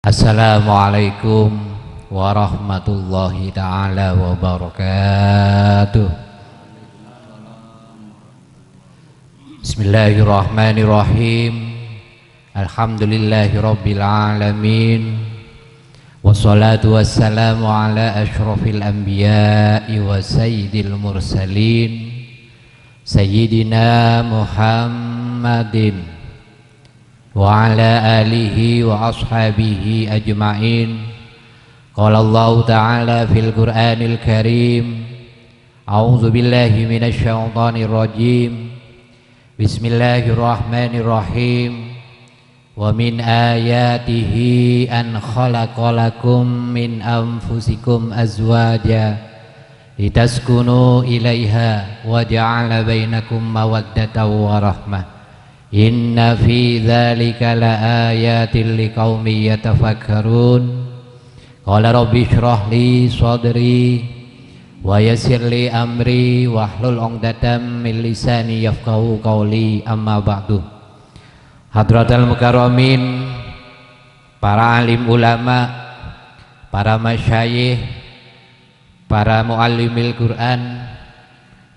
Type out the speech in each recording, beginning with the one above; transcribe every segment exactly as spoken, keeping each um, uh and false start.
Assalamualaikum warahmatullahi taala wabarakatuh. Bismillahirrahmanirrahim. Alhamdulillahirabbil alamin. Wassalatu wassalamu ala asyrafil anbiya'i wa sayyidil mursalin, Sayyidina Muhammadin wa ala alihi wa ashabihi ajma'in. Qala Allahu ta'ala fil Qur'anil Karim, a'udzu billahi minasy syaithanir rajim. Bismillahirrahmanirrahim. Wa min ayatihi an khalaqa lakum min anfusikum azwaja litaskunu ilaiha wa ja'ala bainakum mawaddatan wa rahmah. Inna fi dzalika laayatil liqaumin yatafakkarun. Qala rabbi shrah li sadri wa yassir li amri wahlul 'uqdatam min lisani yafqahu qauli, amma ba'du. Hadratal mukarramin, para alim ulama, para masyayikh, para muallimil Qur'an,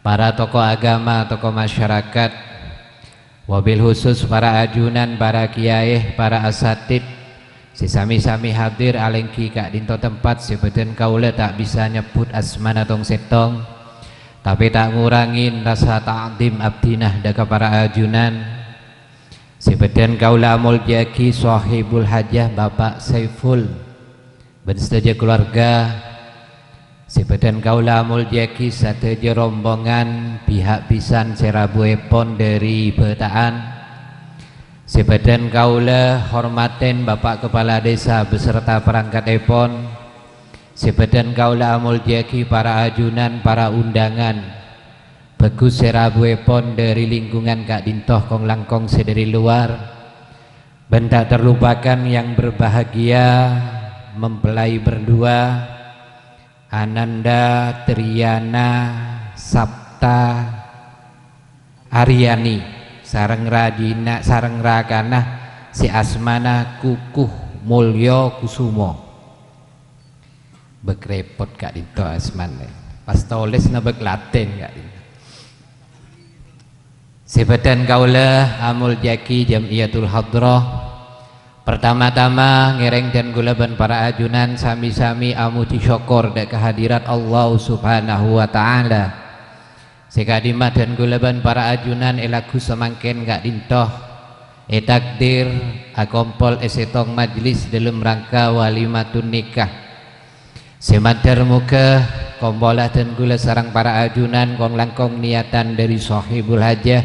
para tokoh agama, tokoh masyarakat, wabil khusus para ajunan, para kiyaè, para asatid, sè sami-sami hadir alèngghi ka'dinto tempat, sè bâdân kaulâ ta' bisa nyebbhut asmana tong-sèttong, tapè ta' ngorangè rasa ta'dhim abdhina dâ' ka para ajunan. Sè bâdân kaulâ amoljâ'aghi Sohibul Hajah Bapak Saiful bân sadhâjâ kalowarga. Sè bâdân kaulâ amoljâ'aghi sadhâjâ rombongan pihak bhisan sè rabuèpon dâri Bâta'an. Sè bâdân kaulâ hormatè Bapak Kepala Desa beserta perangkatèpon. Sè bâdân kaulâ amoljâ'aghi para ajunan, para undangan. Bhâghus sè rabuèpon dâri lingkungan ka'dinto, kong-langkong sè dâri lowar. Bân ta' terlupakan yang berbahagia mempelai berdua, Ananda Triana Sapta Aryani, sareng rajina, sareng rakana sè asmana Kukuh Mulyo Kusumo. Bâk rèpot ka'dinto asmana. Pas tolès na bâk Latin ka'dinto. Sè bâdân kaulâ amoljâ'aghi Jam'iyatul Hadrah. Pertama-tama ngèrèng dân kaulâ bân para ajunan sami-sami amojhi sokkor dâ' kahadirat Allah Subhanahu wa Ta'ala. Sè ka'dimma dân kaulâ bân para ajunan èlagghu samangkèn ka'dinto ètakdir akompol è sèttong majlis dâlem rangka walimatun nikah. Sè mandhâr moghâ kompolla dân kaulâ sareng para ajunan kong-langkong niyatan dâri Sohibul Hajah,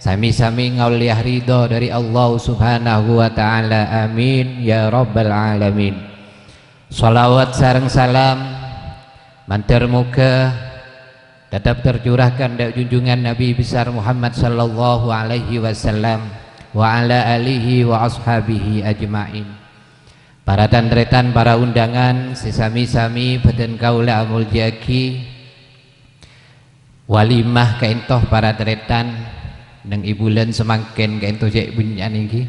sami-sami ngaollèya ridho dâri Allah Subhanahu wa Ta'ala. Amin, ya Rabbal Alamin. Shalawat sareng salam mandhâr moghâ tetep tercurahkan dâ' junjungan Nabi besar Muhammad sallallahu alaihi wasallam wa ala alihi wa ashabihi ajma'in. Para tan-tarètan, para undangan sè sami-sami bâdân kaulâ amoljâ'aghi. Walimah ka'dinto para tarètan, neng è bulân samangkèn ka'dinto cè' bânnya'an èngghi.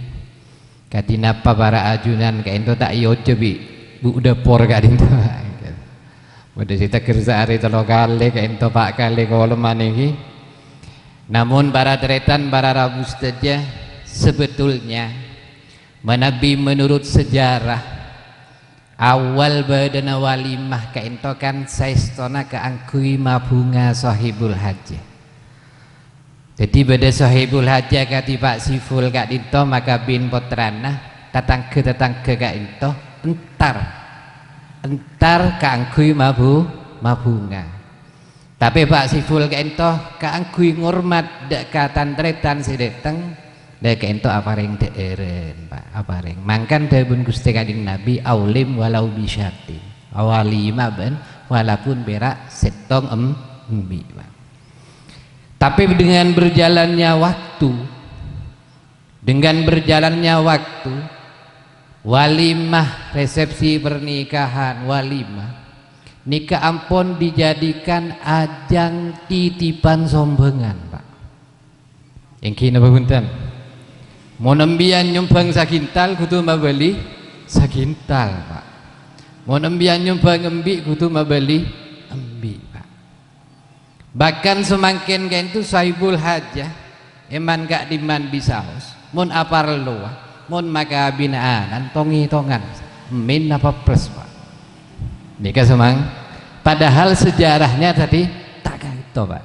Kadhi napa para ajunan ka'dinto ta' èojhâ bi' bu' dâpor ka'dinto. Bâdâ sè tèghâr saarè tello kalè, ka'dinto pa' kalè kolomman èngghi. Namong para tarètan, para rabu sadhâjâ, sebetulnya manabi menurut sejarah, awal bâdâna walimah ka'dinto kan saèstona kaangghuy mabhunga Sohibul Hajah. Dhâddhi bâdâ Sohibul Hajah kadhi Pa' Siful ka'dinto makabin pottrana, tatangghâ-tatangghâ ka'dinto entar, entar kaangghuy mabu-, mabhunga. Tapè Pa' Siful ka'dinto kaangghuy ngormat dâ' ka tan-tarètan sè dâteng, dâ' ka'dinto aparèng dhâ'ârân, Pa', aparèng. Mangkana dhâbuna Ghustè Kanjeng Nabi, "Aulim walau bisyatin." Walimah bân walaupun pèra' sèttong em-, embi', Pa'. Tapè dengan berjalannya waktu, dengan berjalannya waktu, walimah, resepsi pernikahan, walimah, nèka ampon dijadikan ajang titipan sombhângan, Pa'. Èngghi napa bhunten? Mon embiyan nyombhâng sakintal, kodhu mabâli sakintal. Intal, Pak. Mon embiyan nyombhâng embi' kodhu mabâli embi', Pak. Bahkan samangkèn ka'ènto sahibul hajah, èman ka'dimman bisaos, mon aparlowa, mon makabina'an, tong-ètongan, min napa ples, Pak. Nèka samang-, padahal sejarahnya tadi ta' ka'ènto, Pak.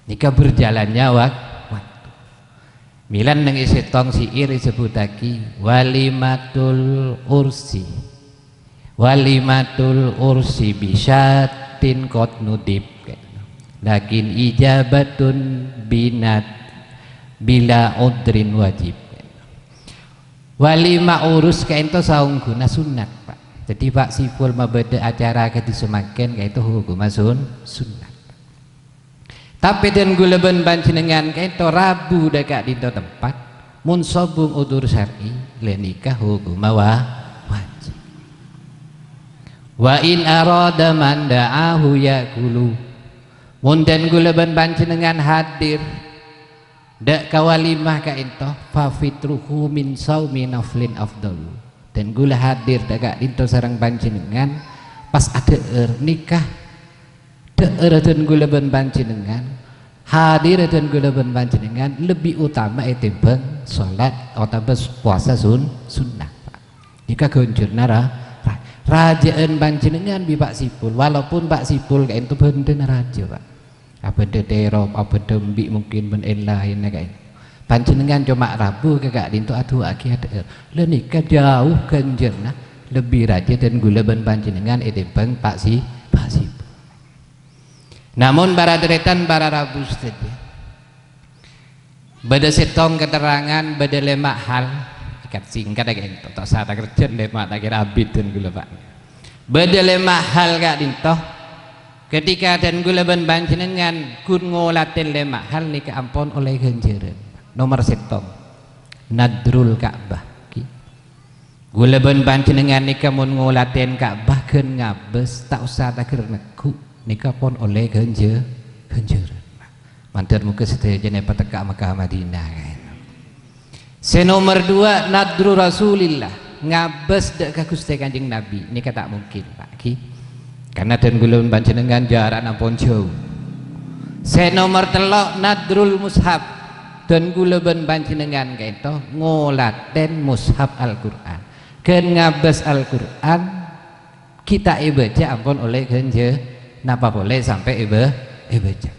Nèka berjalannya wak-, waktu. Mèla neng è sèttong syi'ir èsebbhuttaghi walimatul ursi. Walimatul ursi bisyatin qad nudib. Lakin ijabatun binat bila udrin wajib. Walimah urus ka'ènto saongghuna sunnat, Pak. Dhâddhi, Pak, sèpon mabâdâ acara kadhi samangkèn ka'ènto hokomma sun-, sunnat. Tapè dân ghulâ bân panjhennengngan ka'ènto rabu dâ' ka'dinto tempat, mon sobung udzur syar'i, la nèka hokomma wa-, wajib. Wa in arada man da'ahu ya'kulu. Mon dân ghulâ bân panjhennengngan hadir dâ' ka walimah ka'ènto, fa fitruhu min shaumi naflin afdhalu. Dân ghulâ hadir dâ' ka'dinto sareng panjhennengngan, pas adhâ'âr nèka, dhâ'âr dân ghulâ bân panjhennengngan, hadir dân ghulâ bân panjhennengngan lebbi otama ètèmbhâng shalat otabâ powasa sun-, sunnah, Pak. Nèka ghânjhârânna ra-, ra-, rajâ'ân panjhennengngan bi' Pak Sipul, walaupun Pak Sipul ka'ènto bhândhâna rajâ, Pak. Abhândhâ terop, abhândhâ embi' mungkin bân laènna ka'ènto. Panjhennengngan coma rabu ka ka'dinto adu'aaghi adhâ'âr. La nèka jhâu ghânjhârânna, lebbi rajâ dân ghulâ bân panjhennengngan ètèmbhâng Pak Si-, Pak Sipul. Namong para tarètan, para rabu sadhâjâ, bâdâ sèttong katerrangan, bâdâ lèma' hal. Èkat singkat ya, ka'ènto. Ta' osa takerjhâ'ân lèma', ta' kèra abit dân ghulâ, Pak. Bâdâ lèma' hal ka'dinto. Ketika dân ghulâ bân panjhennengngan ghun ngolatè lèma' hal nèka ampon ollè ghânjhârân. Nomer sèttong, nadrul Ka'bah. Ki. Ghulâ bân panjhennengngan nèka mon ngolatè Ka'bah ghân ngabâs, ta' osa taghâr neggu', nèka pon ollè ghânjhâ-, ghânjhârân. Mandhâr moghâ sadhâjâna èpatekka' Mekkah Madinah, kan. Sè nomer dua, nadru Rasulillah, ngabâs dâ' ka Ghustè Kanjeng Nabi. Nèka ta' mungkin, Pak, ghi. Karna dân ghulâ bân panjhennengngan jhârâ'na ampon jhâu. Sè nomer tello', nadrul mushaf. Dân ghulâ bân panjhennengngan ka'ènto ngolatè mushaf Al-Qur'an. Ghân ngabâs Al-Qur'an, ghi' ta' èbâca ampon ollè ghânjhâ-, napa polè sampè' èbâ-, èbâca.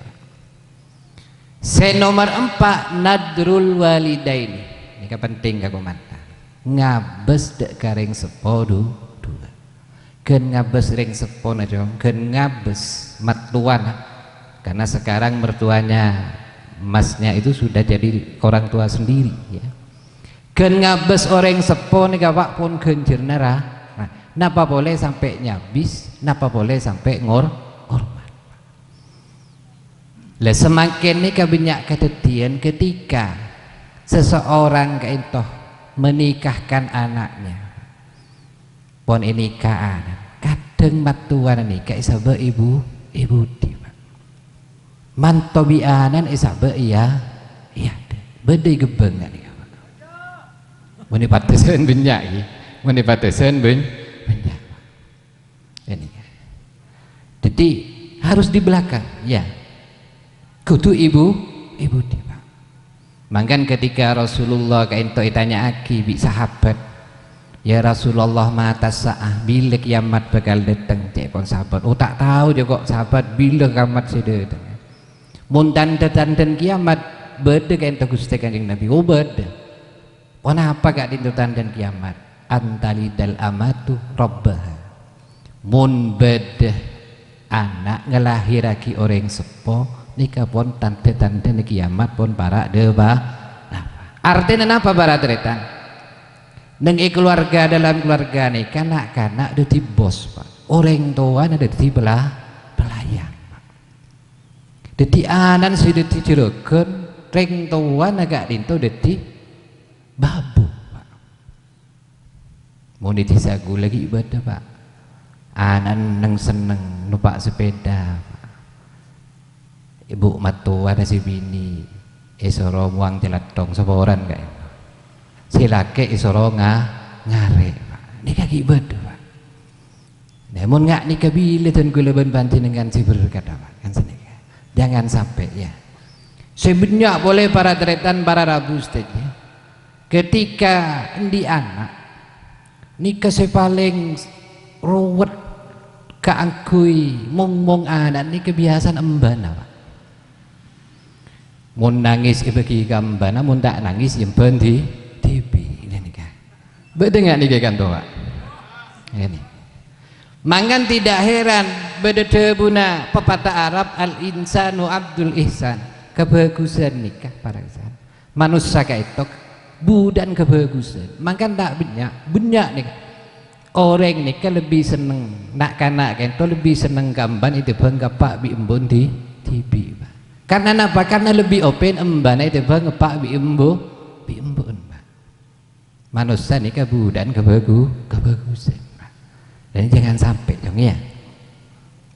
Sè nomer empa', nadrul walidaini. Nèka penting ka kaulâ. Ngabâs dâ' ka rèng seppo du-, duwâ'. Ghân ngabâs rèng seppona, Cong. Ghân ngabâs mattowana. Karena sekarang mertuanya masnya itu sudah jadi orang tua sendiri, ya. Ghân ngabâs orèng seppo nèka, Pak, pon ghânjhârânna ra-, ra-, napa polè sampè' nyabis, napa polè sampè' ngor-, ngormat. La, samangkèn nèka bânnya' kadhâddhiyân ketika seseorang ka'ènto menikahkan anaknya. Pon ènikahan. Kadhâng mattowana nèka èsabâ' èbu-, èbudi, Pak. Manto bi' ana'na èsabâ' iyâ, iyâ, bâdâ è Gebbang nèka, Pak. Mon è Pattèsan bânnya', ghi. Mon è Pattèsan bân-, bânnya'. Ini. Jadi, harus di belakang, ya. Kudu èbu-, èbudi, Pak. Mangkana ketika Rasulullah ka'ènto ètanya'aghi bi' sahabat, "Ya Rasulullah, mata sa'ah, bilâ kiamat bhâkal dâteng?" ca'èpon sahabat. "Oh, ta' tao, jhâ' ko', sahabat, bilâ kiamat sè dâteng." Mon tandhâ-tandhâna kiamat, bâdâ ka'ènto Ghustè Kanjeng Nabi. Oh, bâdâ. Ponapa ka'dinto tandhâna kiamat? "Antalidal amatu rabbaha." Mon bâdâ ana' ngalahèrraghi orèng seppo, nèka pon tandhâ-tandhâna kiamat pon para' dâpa'. Artèna napa, para tarètan? Neng è keluarga, dalam keluarga nèka na'-kana' dhâddhi bos, Pak. Orèng towana dhâddhi pela-, pelayan, Pak. Dhâddhi ana'na sè dhâddhi jhurâghân, rèng towana ka'dinto dhâddhi bâbu, Pak. Mon è dhisa kaulâ ghi' bâdâ, Pak. Ana'na neng-senneng nompa' sepèda, Pak. Èbhu mattowana sè binè' èsoro mowang calathong saporan ka'dinto. Sè lakè' èsoro nga-, ngarè', Pak. Nèka ghi' bâdâ, Pak. Nah, mon nga' nèka bilâ dân kaulâ bân panjhennengngan sè berkat, Pak. Kan sanèka. Jangan sampai, ya. Sè bânnya' polè para tarètan, para rabu sadhâjâ. Ketika andi' ana', nèka sè palèng ruwet kaangghuy mong-mong ana' nèka biyasana embhâna, Pak. Mon nangès èbâgi ka embhâna, mon ta' nangès, ya embhân di-, dhibi'. Ini nèka. Bâdâ nga' nèka kanto, Pak? Ini. Mangkana tidak heran bâdâ dhâbuna pepatah Arab, "Al-insanu abdul ihsan." Kabhâghusân nèka, para ihsan. Manossa ka'ènto budhâna kabhâghusân. Mangkana ta' bânnya', bânnya' nèka. Orèng nèka lebbi senneng, na'-kana' ka'ènto lebbi senneng ka embhân ètèmbhâng ka eppa' bi' embu'na di-, dhibi', Pak. Karna napa? Karna lebbi open embhâna ètèmbhâng eppa' bi' embu-, bi' embu'na, Pak. Manossa nèka budhâna kabhâghu-, kabhâghusân, Pak. Dan jangan sampai, dong, ya.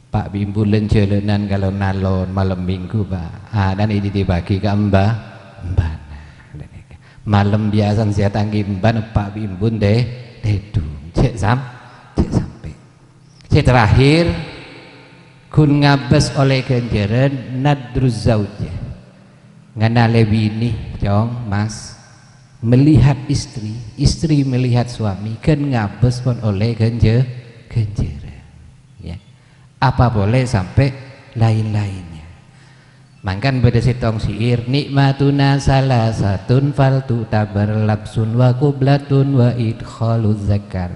Eppa' bi' embu' lân-jhâlânan kalon-alon malem Minggu, Pak. Adâna ètitèbâghi ka embhâ-, embhâna. Malem biyasana sè ètangghâ embhân, eppa' bi' embu'na tè-, tèdung. Cè' sam-, cè' sampè'. Sè terakhir, ghun ngabâs ollè ghânjhârân nadruz zaujah. Nganalè binè, Cong, Mas. Melihat istri, istri melihat suami, ghun ngabâs pon ollè ghânjhâ-, ghânjhârân. Ya. Apa polè sampè' laèn-laènnya. Mangkana bâdâ sèttong syi'ir, "Nikmatuna salasatun fal tu'tabar labsun wa qublatun wa idkhalu zakar."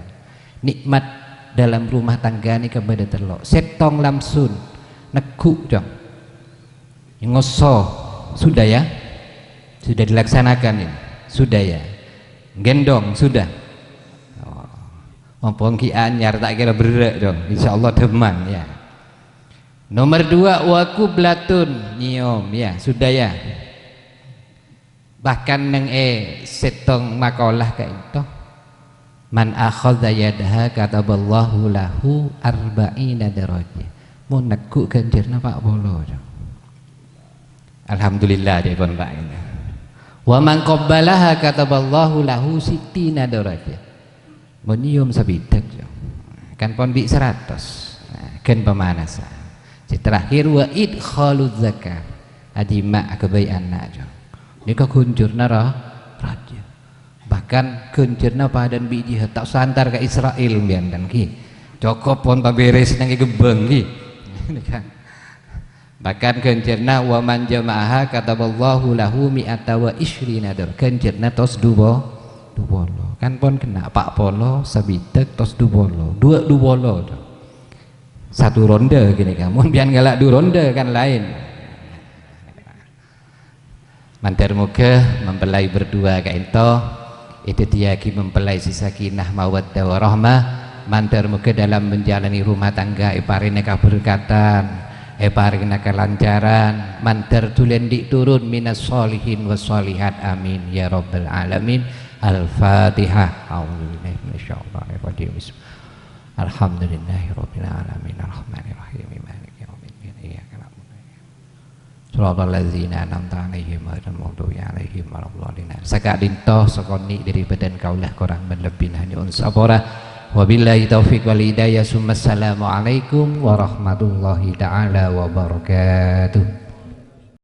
Nikmat dalam rumah tangga nèka bâdâ tello'. Sèttong lamsun, neggu', Cong. Ngoso, sudah ya? Sudah dilaksanakan ini? Sudah ya? Gendong, sudah? Oh. Mumpung ki anyar, ta' kèra berrâ', Cong. Insyaallah dhâmman, ya. Nomor dua, wa qublatun, nyium, ya, sudah ya? Bahkan neng è sèttong makalah ka'ènto, "Man akhadha yadaha kataballahu lahu arba'ina darajah." Mon neggu' ghânjhârânna pa' polo, Cong. Alhamdulillah, ca'èpon, Pak. "Wa man qabbalaha kataballahu lahu sittina darajah." Mon nyium sabidhâk, Cong. Kan pon bi' saratos. Nah, ghân pamanasan. Sè terakhir, wa idkhalu zakar. Ajima' aghâbây ana', Cong. Nèka ghânjhârânna ra-, rajâ. Bahkan ghânjhârânna padâna bi' jihad, ta' osa èntar ka Israel, mbiyan, kan, ghi. Cokop pon pabèrès neng è Gembhâng, ghi. Nèka. Bahkan ghânjhârânna, "Wa man jama'aha kataballahu lahu mi'ata wa isyrina dar." Ghânjhârânna tos dupo-, dupolo. Kan pon kènè' pa' polo, sabidhâk tos dupolo. Dua dupolo. Satu ronde gini kan. Mon biyan ngala' du ronde kan laèn. Mandhâr moghâ mempelai berdua ka'ènto èdhâddhiyâghi mempelai sè sakinah mawaddah warahmah. Mandhâr moghâ dalam menjalani rumah tangga èparèngana kaberkatan, èparèngana kalancaran. Mandhâr dhulân dhi' turun minas sholihin was sholihat. Amin ya rabbal alamin. Al-Fatihah. A'udzubillahi minasyaitonirrajim. Bismillah. Alhamdulillahirabbil alamin. Arrahmanirrahim. Maliki yaumiddin. Iyyaka na'budu wa iyyaka Shiratal ladzina an'amta 'alaihim ghairil maghdubi 'alaihim waladdallin. Saka'dinto sakonè' dhâri bhâdhân kaulâ, korang bân lebbina nyo'on sapora. Wabillahi taufiq wal hidayah. Summassalamualaikum warahmatullahi ta'ala wabarakatuh.